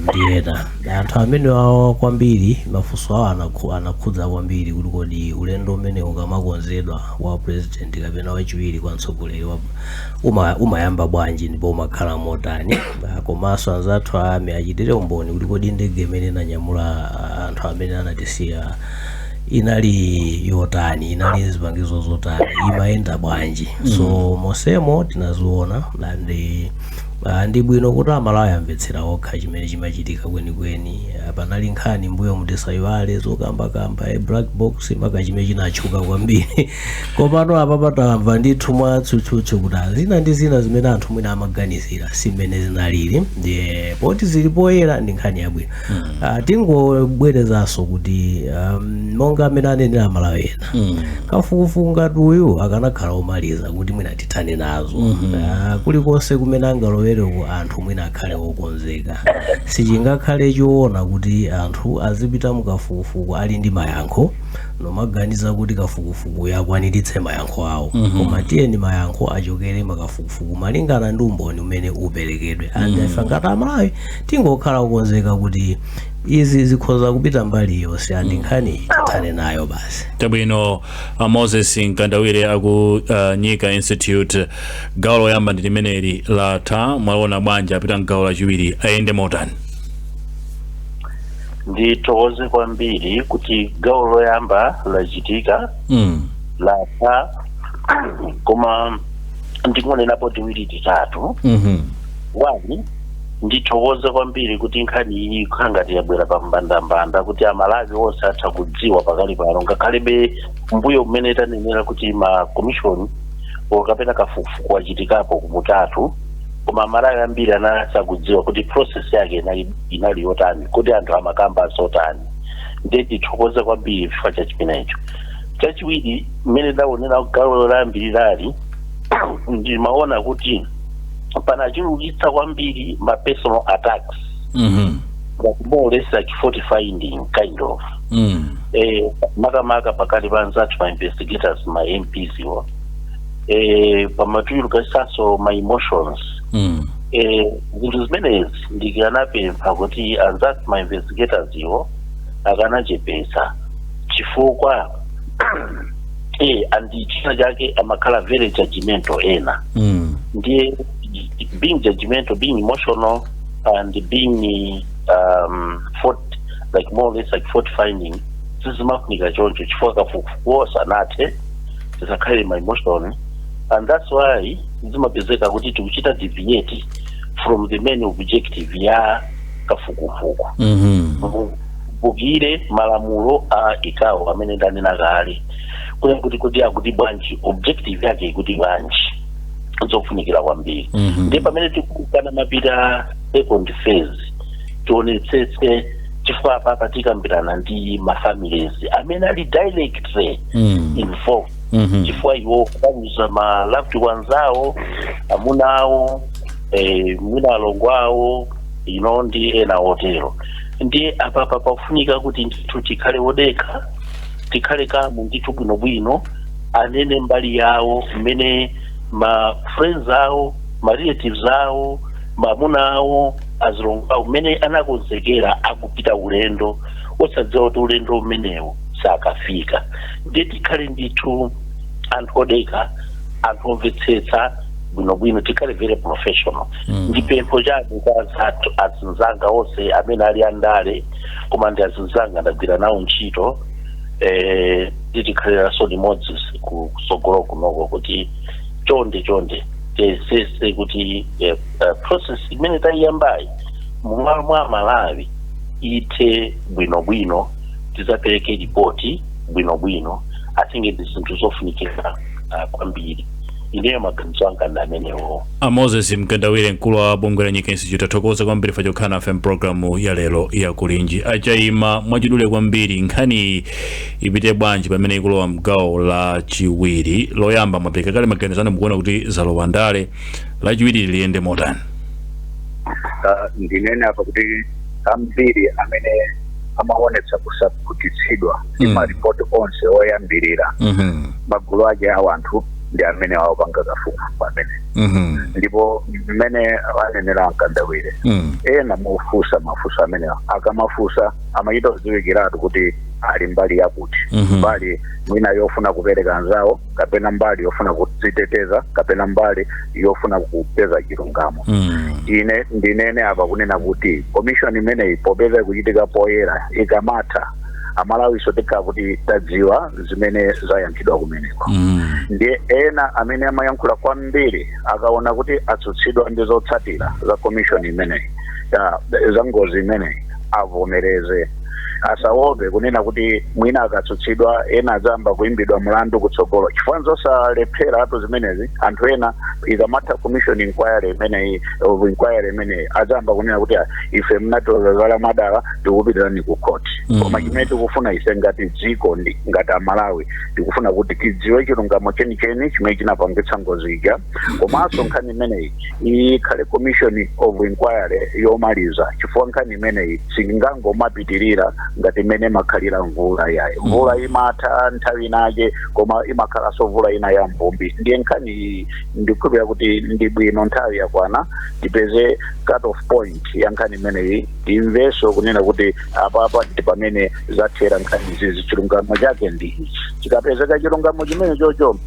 ndi ena. Anthu amene awa kwambiri mafunso awo anakhudza kwambiri kuti kodi ulendo umene ukamakonzedwa wa president kapena wachiwiri kwa mtsogoleri umayamba bwanji ndipo umakhala motani? Komanso anzathu ame achitire umboni kuti kodi ndege imene inanyamula anthu amene anatisiya inali yotani, inali zipangizo zotani, imayenda bwanji? So mosemo tinaziona ndi bwino kuti Amalawi amvetsera okha chimene chimachitika kwenikweni. Panali nkhani mbuyo mutisayiwale zokambakamba black box maka chimene chinatchuka kwambiri, komano apa patamva ndithu mwatsutsutsutsu kuti zina ndi zina zimene anthu mwina amaganizira si mmene zinalili. Ndiye poti zili poyera ndi nkhani yabwino. Tingobwerezanso kuti monga amene anenera Amalawi ena, kafukufuku ngati uyu akanakhala omaliza kuti mwina tithane nazo. Kulikonse kumene angalowereko anthu mwina akhale okonzeka. Sichingakhale choona kuti anthu azipita mukafukufuku ali ndi mayankho nomaganiza kuti kafukufuku yakwaniritse mayankho awo. Koma tiyeni mayankho achokere makafukufuku malingana ndi umboni umene uperekedwe, and ife ngati Amalawi tingokhala okonzeka kuti izi zikhoza kupita mbali yonse and nkhani tithane nayo basi. Chabwino, Moses Mkandawire aku Nyika Institute, gawo loyamba ndi limeneli latha. Mwaona bwanji, apita mgawo lachiwiri ayende motani? Ndithokoze kwambiri kuti gawo loyamba lachitika, latha, koma ndikuonenapo tiwiri titatu. One, ndithokoze kwambiri kuti nkhani iyi ikhala ngati yabwera pa mbandambanda kuti Amalawi onse atha kudziwa pakali pano, ngakhalebe mbuyo mmene tanenera kuti ma commission kapena kafukufuku achitikapo kumutatu, koma Amalawi ambiri anasakudziwa kuti process yake inali yotani, kuti anthu amakamba zotani. Ndiye tithokoze kwambiri chifukwa cha chimenecho. Chachiwiri, mmene ndaonera gawo loyambirirali, ndimaona kuti panachulukitsa kwambiri ma personal attacks, like more or less like fault finding kind of, makamaka pakati pa anzathu ma investigators, ma MPs iwo, pamatulukisanso ma emotions. Zinthu zimenezi ndikanapempha kuti anzathu ma investigators iwo akanachepesa, chifukwa and china chake amakhala very judgmental ena. Ndiye being judgmental, being emotional and being fault, like more or less like fault finding, sizimafunika choncho chifukwa kafukufuku sanathe. Tisakhale ma emotion, and that's why zimapezeka kuti tikuchita deviate from the main objective ya kafukufuku. Bukire malamulo a ICAO amene ndanena kale kuti akuti bwanji, objective yake ikuti bwanji, zofunikira kwambiri. Ndiye pamene tikukana mapita second phase, tionetsetse, chifukwa apapa tikambirana ndi ma families amene ali directly involved, chifukwa iwo kubaluza ma loved ones awo, amuna awo, mwina alongo awo ndi ena otero. Ndiye apapa pafunika kuti ndithu tikhale wodekha, tikhale kamu ndithu bwinobwino, anene mbali yawo mmene ma friends awo, ma relatives awo, mamuna awo, azilongo awo mmene anakonzekera akupita ulendo osadziwa kuti ulendo umenewo sakafika. Ndiye tikhale ndithu anthu odekha, anthu omvetsetsa bwinobwino, tikhale very professional. Ndi pempho chabe kwa azathu, azinzanga onse amene ali andale, koma ndi azinzanga ndagwira nawo ntchito, titikhaliraso limodzi kusogolo kunoko, kuti chonde chonde tiyesese kuti process imene tayiyambayi mumalo mwa Malawi. Ithe bwinobwino, tizapereke ripoti bwinobwino. I think ndi zinthu zofunikira kwambiri. Ineyo maganizo anga ndi amenewo. A Moses Mkandawire, mkulu wa bungwe la Nyika Institute, athokoza kwambiri fa chokhala nafe mpulogalamu ya lero ya Kulinji. Achayima, mwachidule kwambiri, nkhani ipite bwanji pamene ikulowa mgawo la chiwiri? Loyamba mwapereka kale maganizo anu, mukuona kuti zalowa ndale. Lachiwiri liyende motani? Ndinene apa kuti ambiri amene amaonetsa kusakhutitsidwa ndi maripoti onse oyambirira, magulu ake a anthu ndi amene awapanga kafukufuku amene, ndipo mmene anenera Mkandawire, ena mufusa mafunso amenewa, akamafusa amachita kudziwikiratu kuti ali mbali yakuti, mbali mwina yofuna kupereka anzawo, kapena mbali yofuna kudziteteza, kapena mbali yofuna kupeza chilungamo. Ine ndinene apa kunena kuti commission imeneyi, popeza ikuchitika poyera, ikamatha Amalawiso tikhala kuti tadziwa zimene zayankhidwa kumeneko. Ndiye ena amene amayankhula kwambiri akaona kuti atsutsidwa ndi zotsatira za commission imeneyi za ngozi imeneyi, avomereze, asaope kunena kuti mwina akatsutsidwa ena adzamba kuimbidwa mlandu kutsogolo, chifukwa nzosalephera atu zimenezi. Anthu ena ikamatha commission inquiry imeneyi, of inquiry imeneyi, adzamba kunena kuti, "Ah, ife mnatozala madala, tikupitirani ku court." Koma chimene tikufuna ise ngati dziko ndi ngati Amalawi, tikufuna kuti tidziwe chilungamo chenicheni chimene chinapangitsa ngozi ija. Komanso nkhani imeneyi ikhale commission of inquiry yomaliza, chifukwa nkhani imeneyi singangomapitirira ngati imene makhalira mvula yayi. Mvula imatha nthawi inake, koma imakhalanso mvula ina ya mvumbi. Ndiye nkhani iyi ndikukhulupirira kuti ndi bwino, nthawi yakwana tipeze cut off point ya nkhani imeneyi, timvenso kunena kuti apapa ndi pamene zathera nkhani izizi, chilungamo chake ndi ichi. Chikapezeka chilungamo chimene chocho,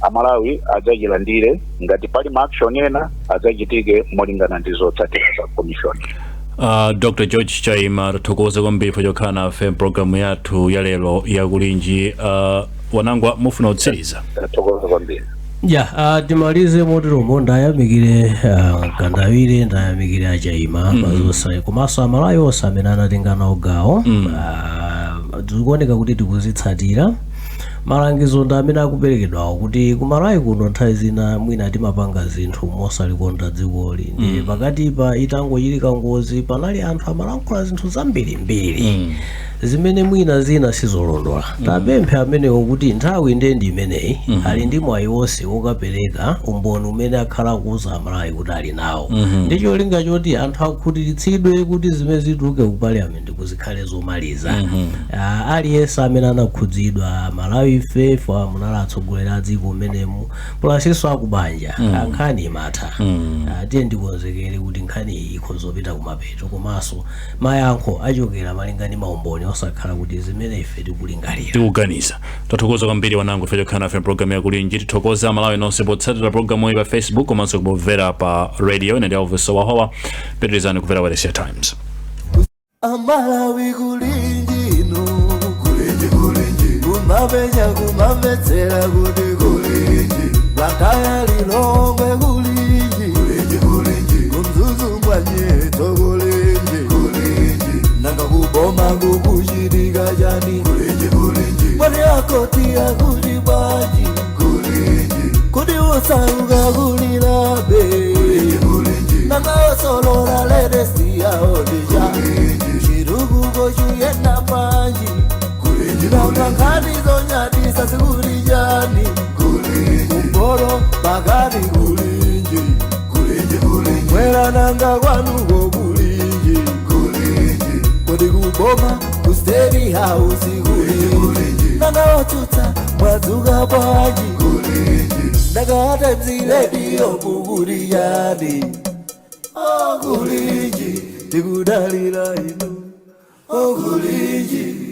Amalawi adzachilandire. Ngati pali ma action ena, adzachitike molingana ndi zotsatira za commission. Dr George Chaima, tathokoza kwambiri pa chokhala nafe mpulogalamu yathu ya lero yakulinji. Wanangwa, mufuna kutsiriza? Tathokoza kwambiri. Ya, timalize moteromo. Ndayamikire Mkandawire, ndayamikire Achaima pazonse, komanso Amalawi onse amene anatenga nawo gawo. Zikuoneka kuti tikuzitsatira malangizo ndi amene akuperekedwawo kuti kumalawi kuno nthawi zina mwina timapanga zinthu mosalikonda dzikoli. Ndi pakatipa itangochitika ngozi, panali anthu amalankhula zinthu zambirimbiri zimene mwina zina sizolondola. Tapemphe amenewo kuti nthawi ndiye ndi imeneyi, ali ndi mwayi wonse wokapereka umboni umene akhala akuuza Amalawi kuti ali nawo, ndi cholinga choti anthu akhutiritsidwe kuti zimene zituluke ku parliament kuzikhale zomaliza. Ah, aliyense amene anakhudzidwa, Malawi ife fa munali atsogoleri a dziko mmenemu, plus inso akubanja, nkhani imatha. Ah, tiye ndikonzekere kuti nkhani iyi ikhozopita kumapeto, komanso mayankho achokera malinga ndi maumboni, osakhala kuti zimene ife tikulingalira. Tikuganiza. Tathokoza kwambiri, Wanango, ife chokhala nafe programu yakulinji. Tithokoza Amalawi nonse potsatira programu iyi pa Facebook komanso kumvera pa radio. Ine ndi Elvis Wahowa. Pitirizani kumvera Wailesi ya Times. Amalawi, kulinji inu, kulinji, kulinji, kumapenya kumamvetsera kuti kulinji, Blantyre, Lilongwe, kulinji, kulinji, kulinji, kuMzuzu mwanyeto, kulinji, kulinji, nanga kuboma kukuchitika chani? Kulinji, kulinji, mwani akoti akuti bwanji? Kulinji, kuti usauka kulilabe? Kulinji, kulinji, nanga osolola latest yawo ndija chitukuko chuyenda panji? Nanga nkhani zonyadisa zikuli chani? Kumporo pakati, kulinji, mwera, nanga kwanuko kulinji? Kodi kuboma ku State House kulinji? Nanga otsutsa mwadzuka bwanji? Nanga Times Radio kukuli chani? Okulinji, tikudalira inu, okulinji.